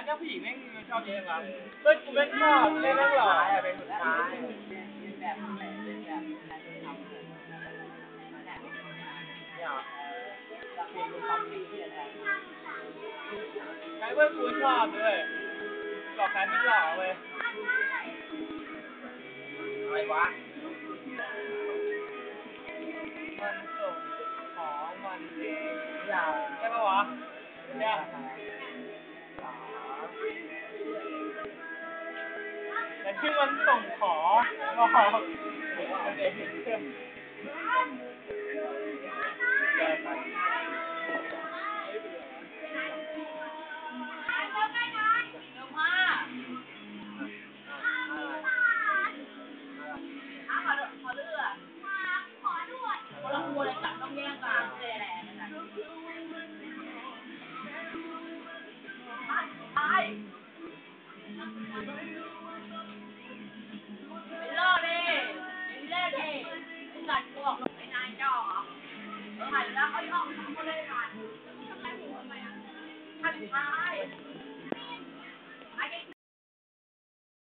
ແລ້ວຜູ້ຍິງແມ່ງຊອບເຮັດຫຍັງວະ? ເພື່ອນກູແມ່ງຊອບເລີຍ ແມ່ງຫຼໍ່. ກາຍເປັນຄົນຊອບເລີຍ ກາຍເປັນຄົນຊອບເລີຍ ຫຼອກກາຍເປັນຫຼໍ່ເວີຍ. ອະໄລວະ? ມັນສົ່ງຂອງມັນເອງ ໃຊ່ປະວະ? ແຕ່ຊື່ມັນສົ່ງຂອງ ບອກ.